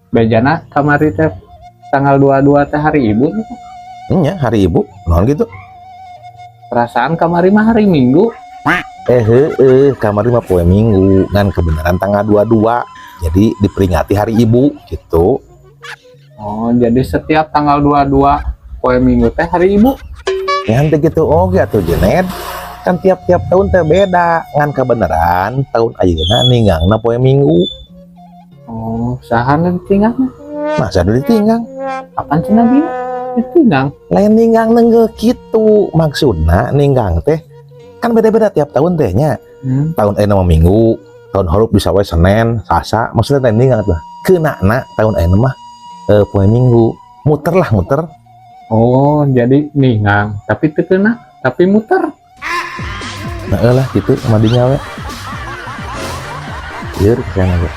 Bejana kamari teh tanggal 22 teh Hari Ibu nya. Nya, Hari Ibu, naon gitu? Perasaan kamari mah hari Minggu. Eh, heeh, kamari mah poe Minggu, ngan kebenaran tanggal 22. Jadi diperingati Hari Ibu gitu. Oh, jadi setiap tanggal 22 poe Minggu teh Hari Ibu. Ya henteu gitu oge atuh, Jenet. Kan tiap-tiap tahun teh beda, ngan kebenaran tahun ayeuna ninggangna poe Minggu. Oh, saha nu ditinggang? Masa udah ditinggang? Kapan cenah dia? Ditinggang. Lain ninggang nenggel gitu. Maksudna ninggang teh kan beda-beda tiap tahun teh nya. Tahun ayeuna mah Minggu, tahun hareup bisa we Senin, Selasa, maksudnya teh ninggang tuh. Keunana tahun ayeuna mah poe Minggu. Muter lah, muter. Oh, jadi ninggang, tapi teu keuna, tapi muter. Nah, lah gitu sama dinya we. Lieur kesana ge.